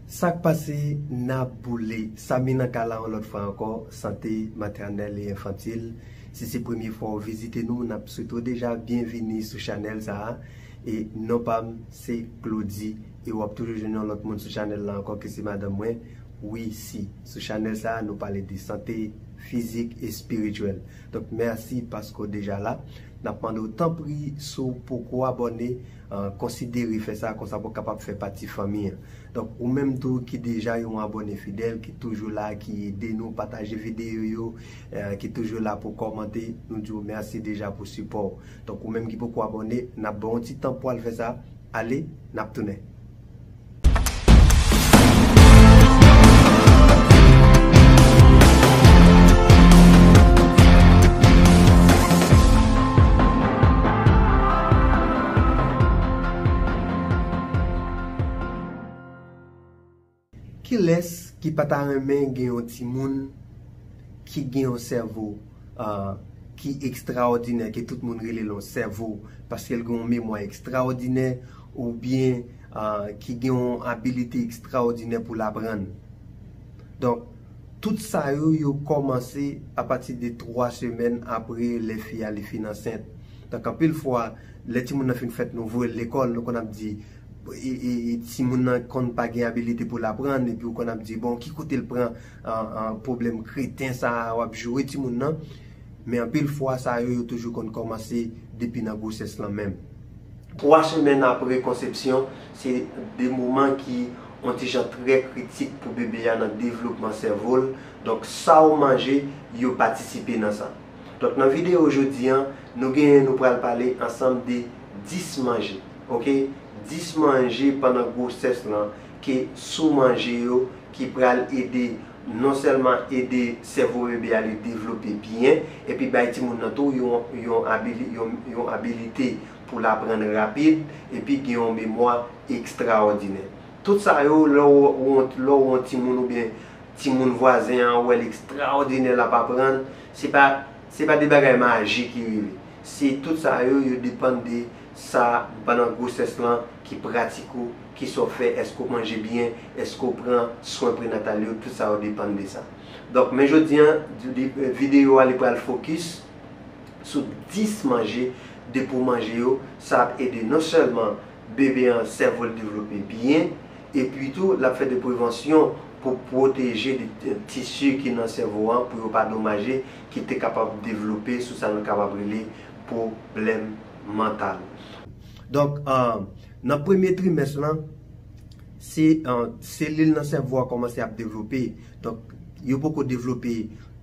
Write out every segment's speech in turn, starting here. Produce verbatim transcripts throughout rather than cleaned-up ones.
Sa k pase, n ap boule. Samy nan kay la yon lòt fwa ankò, sante matènèl e enfantil. Si se premye fwa w vizite nou, n ap swete w deja byenvini sou chanèl sa a. E non pa m, se Claudy. E w ap toujou jwenn yon lòt moun sou chanèl la ankò, ki se madanm mwen, Wissy. Sou chanèl sa a, nou pale de sante fizik, espirityèl. Donk, mèsi paske w deja la. N ap mande w, tanpri, si w poko abòne, ah, konsidere fè sa, konsa pou w kapab fè pati fanmi an. Donk, ou menm tou ki deja yon abòne fidèl, ki toujou la, ki ede nou pataje videyo yo, eh, ki toujou la pou kòmante, nou di w mèsi deja pou sipò w. Donk, ou menm ki poko abòne, n ap ba w yon ti tan pou w al fè sa. Ale, n ap tounen. Kilès ki pa ta renmen gen yon timoun ki gen yon sèvo, ah, ki ekstraòdinè, ke tout moun rele l yon sèvo, paske l gen yon memwa ekstraòdinè, oubyen, ah, ki gen yon abilite ekstraòdinè pou l aprann? Donk, tout sa yo, yo kòmanse apati de twa semèn apre lè fi a li fin ansent. Donk, anpil fwa, lè timoun nan fin fèt, nou voye l lekòl, nou konn ap di, e, e, e, timoun nan konn pa gen abilite pou l aprann, epi w konn ap di, bon, ki kote l pran, an, an, pwoblèm kreten sa a, w ap joure timoun nan. Men anpil fwa, sa yo, yo toujou konn kòmanse depi nan gwosès lan menm. Twa semèn apre konsepsyon, se de moman ki yon ti jan trè kritik pou bebe a nan devlopman sèvo l. Donk, sa w manje, yo patisipe nan sa. Donk, nan videyo jodi a, nou genyen, nou pral pale ansanm de dis manje, oke? Dis manje pandan gwosès lan ke si w manje yo, ki pral ede, non sèlman ede sèvo bebe a li devlope byen, epi bay timoun nan tou yon, yon abili-, yon, yon abilite pou l aprann rapid, epi gen yon memwa ekstraòdinè. Tout sa yo, lè w, w, lè w yon timoun oubyen timoun vwazen an, ou wè l ekstraòdinè, l ap aprann, se pa, se pa de bagay majik ki rive. Se tout sa yo, yo depann de sa, pandan gwosès lan, ki pratik ou, ki sa w fè, èske w manje byen, èske w pran swen prenatal yo, tout sa yo depann de sa. Donk, men jodi a, di-, di-, videyo a, li pral fokis sou dis manje, depi w manje yo, sa ap ede non sèlman bebe an sèvo l devlope byen, epi tou, l ap fè de prevansyon pou pwoteje de, de tisi ki nan sèvo an, pou yo pa domaje, ki te kapab devlope sou sa nou kapab rele pwoblèm mantal. Donk, ah, nan premye trimès lan, se, ah, selil nan sèvo a kòmanse ap devlope. Donk, yo poko devlope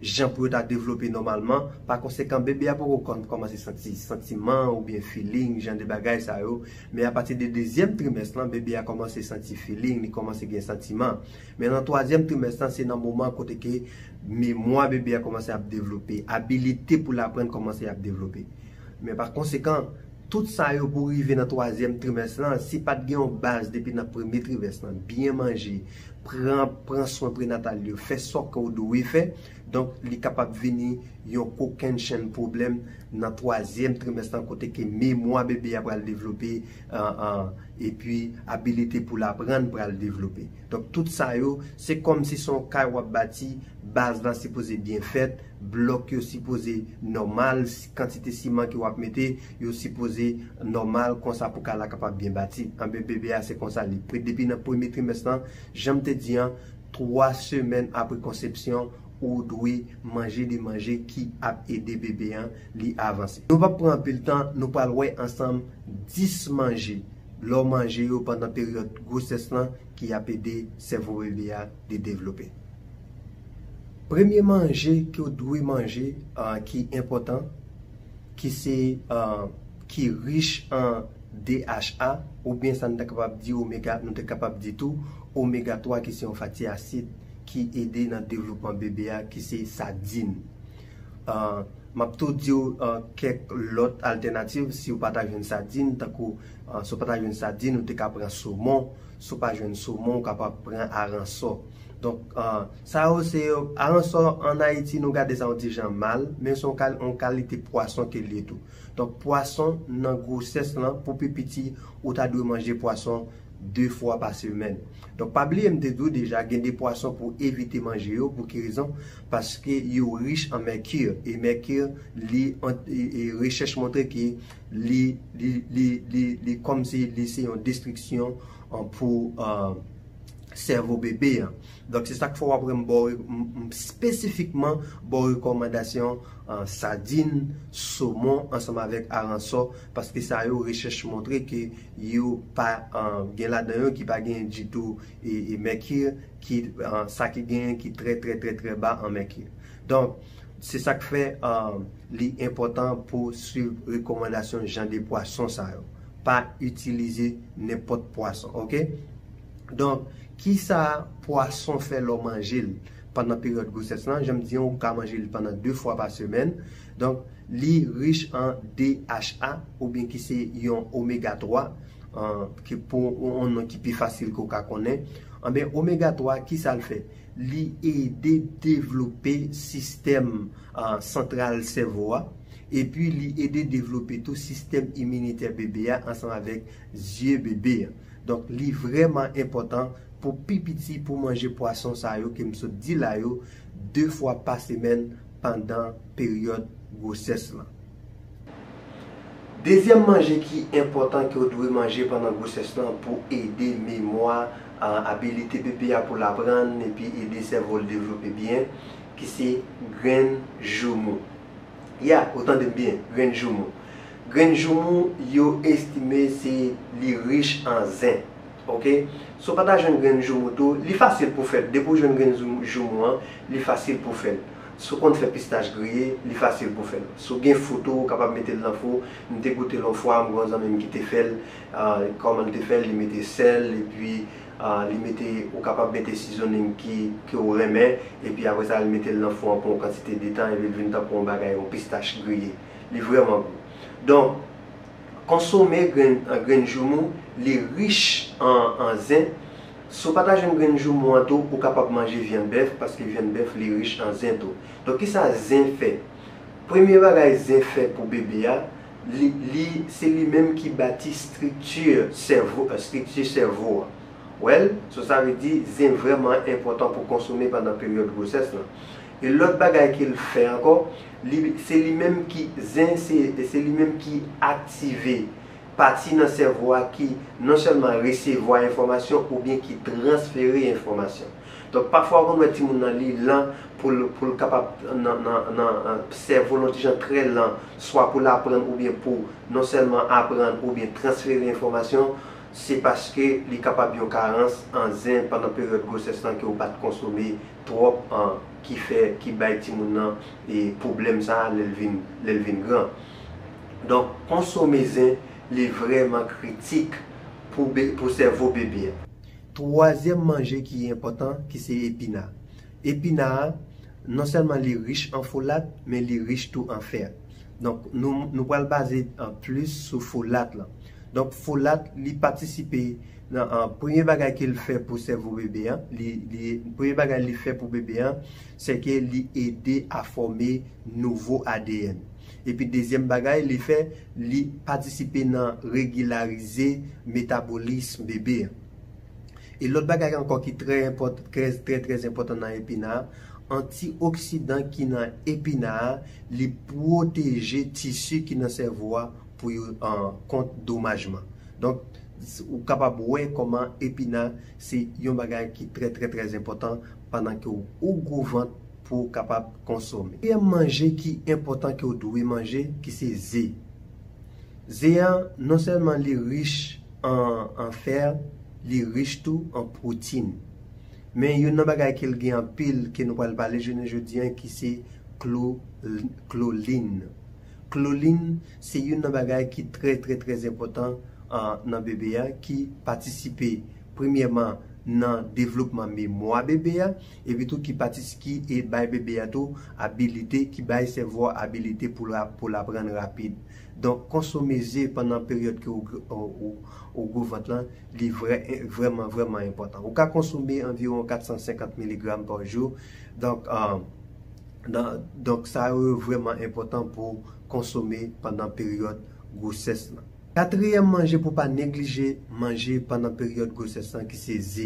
jan pou yo ta devlope nòmalman. Pa konsekan, bebe a poko kòn-, kòmanse santi santiman oubyen feeling, jan de bagay sa yo. Men apati de dezyèm trimès lan, bebe a kòmanse santi feeling, li kòmanse gen santiman. Men nan twazyèm trimès lan, se nan moman kote ke memwa bebe a kòmanse ap devlope, abilite pou l aprann kòmanse ap devlope. Men pa konsekan, tout sa yo pou rive nan twazyèm trimès lan, si pa t gen yon baz depi nan premye trimès lan, byen manje, pran, pran swen prenatal yo, fè sa ke w dwe fè, donk li kapab vini yon kokennchenn pwoblèm nan twazyèm trimès lan, kote ke memwa bebe a pral devlope, an, an, epi abilite pou l aprann pral devlope. Donk, tout sa yo, se kòmsi se yon kay w ap bati, baz la sipoze byen fèt, blòk yo sipoze nòmal, si-, kantite siman ke w ap mete, yo sipoze nòmal, konsa pou kay la kapab byen bati. Anben, bebe a, se konsa li. Pre-, depi nan premye trimès lan, jan m te di an, twa semèn apre konsepsyon, ou dwe manje de manje ki ap ede bebe an li avanse. Nou p ap pran anpil tan, nou pral wè ansanm dis manje, lè w manje yo pandan peryòd gwosès lan, ki ap ede sèvo bebe a li devlope. Premye manje ke w dwe manje, ah, ki enpòtan, ki se, ah, ki rich an D H A, oubyen sa nou ta kapab di omega, nou ta kapab di tou omega twa, ki se yon fati asid ki ede nan devlopman bebe a, ki se sadin. Ah, m ap tou di w, ah, kèk lòt altènativ, si w pa ta jwenn sadin, tankou, ah, si w pa ta jwenn sadin, ou te ka pran somon, si w pa jwenn somon, ou kapab pran aransò. Donk, ah, sa yo se, aransò, ann Ayiti, nou gade sa yon ti jan mal, men se yon kal-, yon kalite pwason ke l ye tou. Donk, pwason nan gwosès lan, pou pi piti, ou ta dwe manje pwason de fwa pa semèn. Donk, pa bliye, m te di w deja, gen de pwason pou evite manje yo. Pou ki rezon? Paske yo rich an mèkir. E mèkir, li, an- e, e rechèch montre ke li, li, li, li, li kòmsi li se yon destriksyon, an, pou, an, sèvo bebe an. Donk, se sa k fè w ap wè m ba w, m, m espesifikman ba w rekòmandasyon, an, sadin, somon, ansanm avèk aransò, paske sa yo, rechèch montre ke yo pa, an, gen ladan yo ki pa gen ditou e, e mèkir, ki, an, sa ki genyen ki trè, trè, trè, trè ba an mèkir. Donk, se sa k fè, an, li enpòtan pou swiv rekòmandasyon jan de pwason sa yo. Pa itilize nenpòt pwason, oke? Donk, kisa pwason fè lè w manje l pandan peryòd gwosès lan? Jan m di an, ou ka manje l pandan de fwa pa semèn. Donk, li rich an D H A, oubyen ki se yon omega twa, an, ki pou yon non ki pi fasil ke w ka konnen. Anben, omega twa, kisa l fè? Li ede devlope sistèm, an, santral sèvo a, epi li ede devlope tou sistèm iminitè bebe a ansanm avèk zye bebe a. Donk, li vrèman enpòtan pou pi piti pou manje pwason sa yo ke m sot di la yo de fwa pa semèn pandan peryòd gwosès lan. Dezyèm manje ki enpòtan ke w dwe manje pandan gwosès lan pou ede memwa, a, abilite bebe a pou l aprann epi ede sèvo l devlope byen, ki se grenn joumou. Ya, ou tande m byen, grenn joumou. Grenn joumou, yo estime se li rich an zen. Oke? Si w pa ta jwenn grenn joumou tou, li fasil pou fè l. Depi w jwenn grenn jou- joumou an, li fasil pou fè l. Si w konn fè pistach griye, li fasil pou fè l. Si w gen fou tou, ou kapab mete l nan fou. M te goute l yon fwa, m gen yon zanmi m ki te fè l. Ah, kòman l te fè l? Li mete sèl, epi, ah, li mete, ou kapab mete seasoning ki, ke w renmen, epi apre sa, li mete l nan fou an pou yon kantite de tan, epi l vin tankou yon bagay, yon pistach griye. Li vrèman gou. Donk, konsome grenn, grenn joumou, li rich an, an zen. Si w pa ta jwenn grenn joumou an tou, ou kapab manje vyann bèf, paske vyann bèf, li rich an zen tou. Donk, kisa zen fè? Premye bagay zen fè pou bebe a, li, li, se li menm ki bati estrikti sèvo, estrikti sèvo a. Well, so sa vle di, zen vrèman enpòtan pou konsome pandan peryòd gwosès lan. E lòt bagay ke l fè ankò, li, se li menm ki, zen se, se li menm ki aktive pati nan sèvo a ki non sèlman resevwa enfòmasyon oubyen ki transfere enfòmasyon. Donk, pafwa ou konn wè timoun nan li lan pou l, pou l kapab nan, nan, nan, nan sèvo l yon ti jan trè lan, swa pou l aprann oubyen pou non sèlman aprann oubyen transfere enfòmasyon, se paske li kapab yon karans an zen pandan peryòd gwosès lan ke w pa t konsome twòp an, ki fè, ki bay timoun nan e pwoblèm sa a lè l vin, lè l vin gran. Donk, konsome zen, li vrèman kritik pou be-, pou sèvo bebe a. Twazyèm manje ki enpòtan, ki se epina. Epina a, non sèlman li rich an folat, men li rich tou an fè. Donk, nou, nou pral baze an plis sou folat lan. Donk, folat, li patisipe nan, an, premye bagay ke l fè pou sèvo bebe a, li, li, premye bagay li fè pou bebe a, se ke li ede a fòme nouvo A D N. Epi dezyèm bagay li fè, li patisipe nan regilarize metabolism bebe a. E lòt bagay ankò ki trè enpòt-, trè, trè, trè enpòtan nan epina a, antioksidan ki nan epina a, li pwoteje tisi ki nan sèvo a pou yo, an, kont domajman. Donk, s-, ou kapab wè kòman epina se yon bagay ki trè, trè, trè enpòtan pandan ke w, ou gwo vant pou w kapab konsome. Kètriyèm manje ki enpòtan ke w dwe manje, ki se ze. Ze a, non sèlman li rich an, an fè, li rich tou an pwotin. Men youn nan bagay ke l gen anpil, ke nou pral pale jounen jodi a, ki se klo-, klolin. Klolin, se youn nan bagay ki trè, trè, trè enpòtan, ah, nan bebe a, ki patisipe, premyèman, nan devlopman memwa bebe a, epi tou ki patis-, ki e bay bebe a tou abilite, ki bay sèvo a abilite pou l a-, pou l aprann rapid. Donk, konsome ze pandan peryòd ke ou, ou, ou, ou gwo vant lan, li vrè-, vrèman, vrèman enpòtan. Ou ka konsome anviwon kat san senkant miligram pa jou. Donk, ah, nan, donk, sa yo vrèman enpòtan pou konsome pandan peryòd gwosès lan. Katriyèm manje pou pa neglije manje pandan peryòd gwosès lan ki se ze,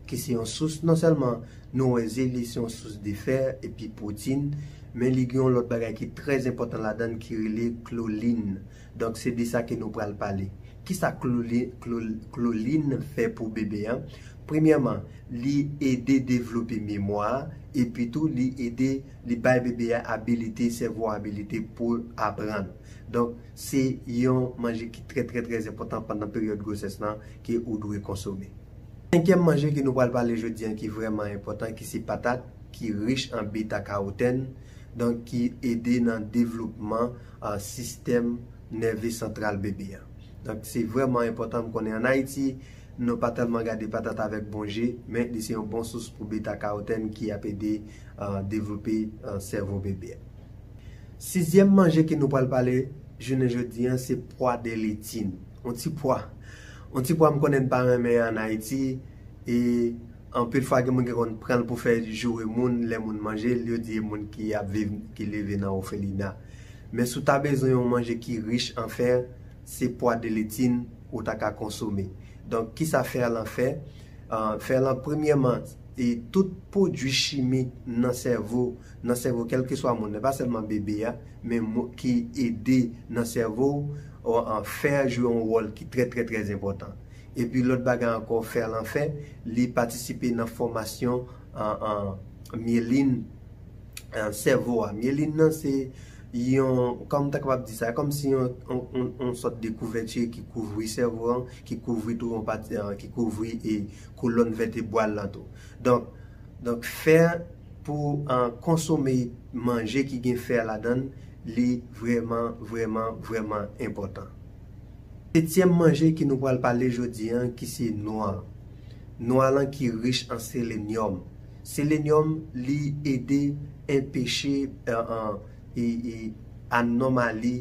ki se yon sous, non sèlman nou wè ze li se yon sous de fè epi pwoteyin, men li gen yon lòt bagay ki trè enpòtan ladan l ki rele klolin. Donk se de sa ke nou pral pale. Kisa kloli, klol, klolin fè pou bebe a? Premyèman, li ede devlope memwa a, epi tou li ede, li bay bebe a abilite, sèvo a abilite pou aprann. Donk se yon manje ki trè trè trè enpòtan pandan peryòd gwosès lan ke ou dwe konsome. Senkyèm manje ke nou pral pale jodi an ki vrèman enpòtan, ki se patat, ki rich an beta karotèn, donk ki ede nan devlopman sistèm nève santral bebe a. Donk se vrèman enpòtan, m konnen ann Ayiti nou pa tèlman gade patat avèk bon je, men li se yon bon sous pou beta karotèn ki ap ede devlope sèvo bebe a. Sizyèm manje ke nou pral pale jounen jodi an se pwa de letin. On ti pwa. On ti pwa m konnen n pa renmen ann Ayiti, e anpil fwa gen moun ki konn pran l pou fè joure moun lè moun manje l, yo di e moun ki ap viv, ki leve nan òfelina. Men si w ta bezwen yon manje ki rich an fè, se pwa de letin ou ta ka konsome. Donk kisa fè lan fè? Fè lan premyèman, e tout pwodui chimik nan sèvo, nan sèvo kèlkeswa moun, e pa sèlman bebe a, men ki ede nan sèvo a, fè a jwe yon wòl ki trè trè trè enpòtan. Epi lòt bagay ankò, fè lan fè, li patisipe nan fòmasyon myelin sèvo a. Myelin nan se yon, kòm m ta kapab di sa, kòmsi yon, yon, yon, yon sòt de kouvèti ki kouvri sèvo an, ki kouvri tou yon pati, ki kouvri e kolòn vètebwal lan tou. Donk, donk fè pou konsome manje ki gen fè ladan l, li vrèman vrèman vrèman enpòtan. Setyèm manje ke nou pral pale jodi an ki se nwa. Nwa lan ki rich an selenyòm. Selenyòm li ede enpeche e, e, anòmali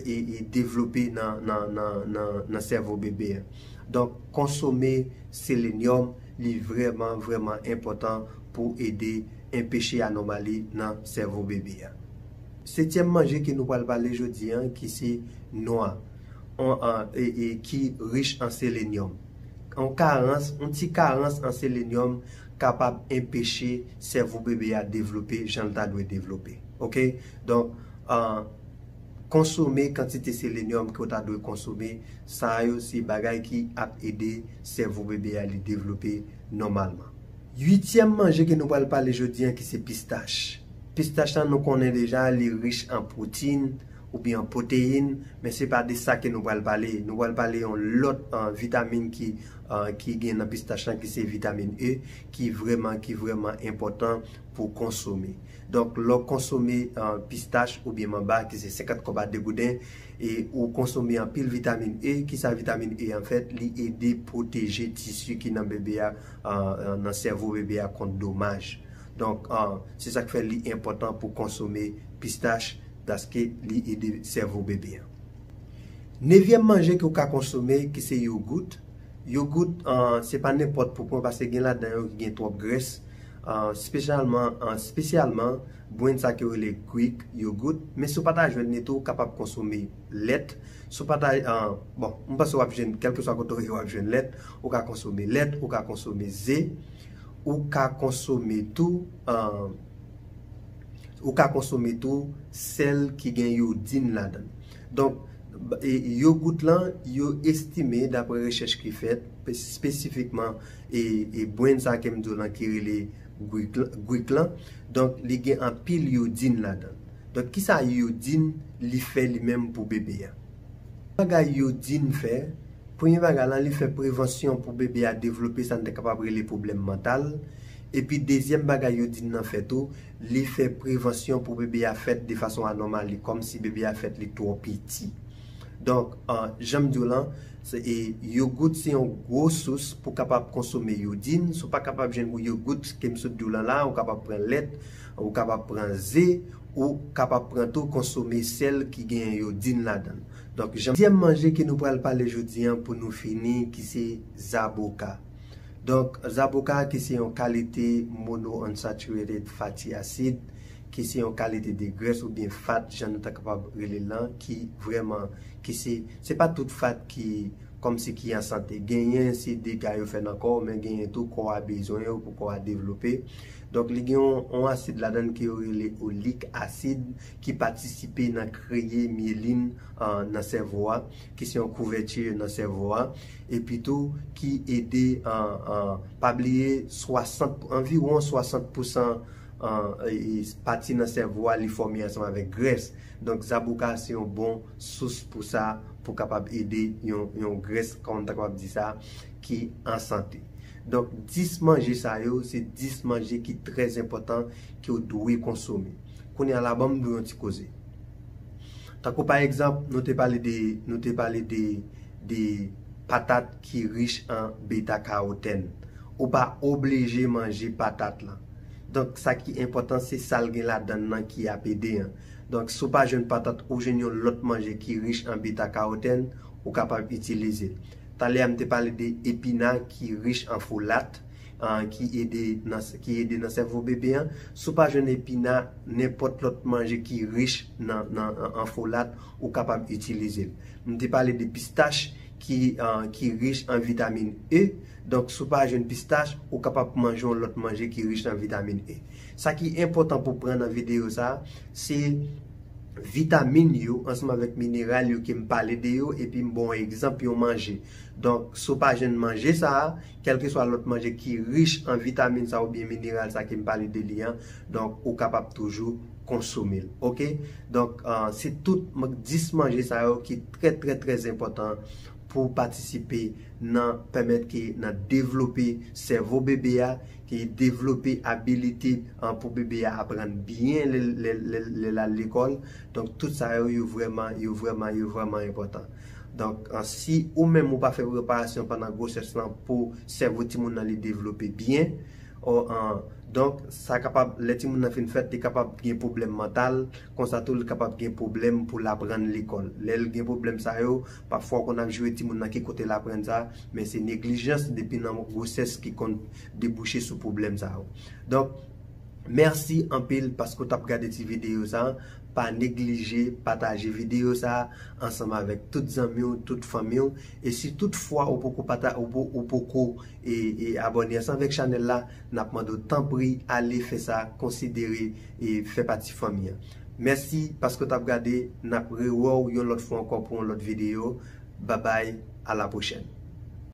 e, e devlope nan, nan, nan, nan, nan sèvo bebe a. Donk konsome selenyòm li vrèman vrèman enpòtan pou ede enpeche anòmali nan sèvo bebe a. Setyèm manje ke nou pral pale jodi an ki se nwa, on, an, e, e, ki rich an selenyòm. On karans, on ti karans an selenyòm kapab enpeche sèvo bebe a devlope jan l ta dwe devlope. Oke? Donk, an, konsome kantite selenyòm ke w ta dwe konsome. Sa yo se bagay ki ap ede sèvo bebe a li devlope nòmalman. Uityèm manje ke nou pral pale jodi an ki se pistach. Pistach lan nou konnen deja li rich an pwoteyin oubyen an pwoteyin, men se pa de sa ke nou pral pale. Nou pral pale yon lòt vitamin ki, ki gen nan pistach lan ki se vitamin E, ki vrèman, ki vrèman enpòtan pou konsome. Donk lè w konsome pistach oubyen manba ki se senkant kòb a de gouden, e ou konsome anpil vitamin E. Kisa vitamin E an fèt? Li ede pwoteje tisi ki nan bebe a nan sèvo bebe a kont domaj. Donk se sa k fè li enpòtan pou konsome pistach, paske li ede sèvo bebe a. Nevyèm manje ke w ka konsome ki se yogout. Yogout se pa nenpòt pou pran paske gen ladan yo ki gen twòp grès, espesyalman, espesyalman brenn sa ke yo rele Greek yogout. Men si w pa ta jwenn li tou, ou kapab konsome lèt. Si w pa ta, bon, m panse w ap jwenn, kèlkeswa kote w ye w ap jwenn lèt. Ou ka konsome lèt, ou ka konsome ze, ou ka konsome tou, ou ka konsome tou sèl ki gen yodin ladan l. Donk yogout lan yo estime, dapre rechèch ki fèt, espesifikman e brenn sa ke m di w lan ki rele Greek lan, donk li gen anpil yodin ladan l. Donk kisa yodin li fè li menm pou bebe a? Bagay yodin fè, premye bagay lan, li fè prevansyon pou bebe a devlope sa n te kapab rele pwoblèm mantal. Epi dezyèm bagay yodin nan fè tou, li fè prevansyon pou bebe a fèt de fason anòmal, li kòmsi bebe a fèt li twò piti. Donk jan m di w lan, yogout se yon gwo sous pou kapab konsome yodin. Si w pa kapab jwenn yogout ke m sot di w lan la, ou kapab pran lèt, ou kapab pran ze, ou kapab pran tou konsome sèl ki gen yodin ladan l. Donk jan, dezyèm manje ke nou pral pale jodi an pou nou fini ki se zaboka. Donk zaboka ki se yon kalite monounsaturated fatty acid ki se yon kalite de grès oubyen fat, jan nou ta kapab rele l lan, ki vrèman, ki se, se pa tout fat ki kòmsi ki an sante. Genyen se dega yo fè nan kò w, men genyen tou kò a bezwen yo pou kò a devlope. Donk, li gen yon, yon asid ladan l ke yo rele olik asid ki patisipe nan kreye myelin, ah, nan sèvo a, ki se yon kouvèti nan sèvo a, epi tou ki ede, ah, ah, pa bliye, swasant, anviwon swasant pousan, ah, e, e, pati nan sèvo a, li fòme ansanm avèk grès. Donk, zaboka se yon bon sous pou sa, pou kapab ede yon, yon grès, kòman ta kapab di sa, ki an sante. Donk, dis manje sa yo, se dis manje ki trè enpòtan ke w dwe konsome. Kounye a la, ban m di w yon ti koze. Tankou pa egzanp, nou te pale de, nou te pale de, de patat ki rich an beta karotèn. Ou pa oblije manje patat lan. Donk, sa ki enpòtan, se sa l gen ladan l lan ki ap ede an. Donk, si w pa jwenn patat, ou jwenn yon lòt manje ki rich an beta karotèn, ou kapab itilize l. Talè a, m te pale de epina ki rich an folat, ah, ki ede nan, ki ede nan sèvo bebe an. Si w pa jwenn epina, nenpòt lòt manje ki rich nan, nan, an, an folat, ou kapab itilize l. M te pale de pistach ki, ah, ki rich an vitamin E. Donk, si w pa jwenn pistach, ou kapab manje yon lòt manje ki rich an vitamin E. Sa ki enpòtan pou pran nan videyo sa a, se vitamin yo ansanm avèk mineral yo ke m pale de yo, epi m ba w egzanp yon manje. Donk, si w pa jwenn manje sa a, kèlkeswa lòt manje ki rich an vitamin sa oubyen mineral sa ke m pale de li an, donk, ou kapab toujou konsome l. Oke? Donk, ah, se tout man-, dis manje sa yo ki trè, trè, trè enpòtan pou patisipe nan pèmèt ke nan devlope sèvo bebe a, ki devlope abilite, ah, pou bebe a aprann byen lè, lè, lè, lè l al lekòl. Donk, tout sa yo, yo vrèman, yo vrèman, yo vrèman enpòtan. Donk, ah, si ou menm ou pa fè preparasyon pandan gwosès lan pou sèvo timoun nan li devlope byen, o, ah, donk, sa kapab, lè timoun nan fin fèt, li kapab gen pwoblèm mantal, konsa tou, li kapab gen pwoblèm pou l aprann lekòl. Lè l gen pwoblèm sa yo, pafwa w konn ap joure timoun nan ki kote l aprann sa, men se neglijans depi nan gwosès ki konn debouche sou pwoblèm sa yo. Donk, mèsi anpil paske w t ap gade ti videyo sa a. Pa neglije pataje videyo sa a ansanm avèk tout zanmi w, tout fanmi w. E si toutfwa ou poko pata-, ou po-, ou poko, e, e abòne ansanm avèk chanèl la, n ap mande w tanpri ale fè sa, konsidere e fè pati fanmi an. Mèsi paske w t ap gade, n ap rewè w yon lòt fwa ankò pou yon lòt videyo. Babay, a la pwochèn.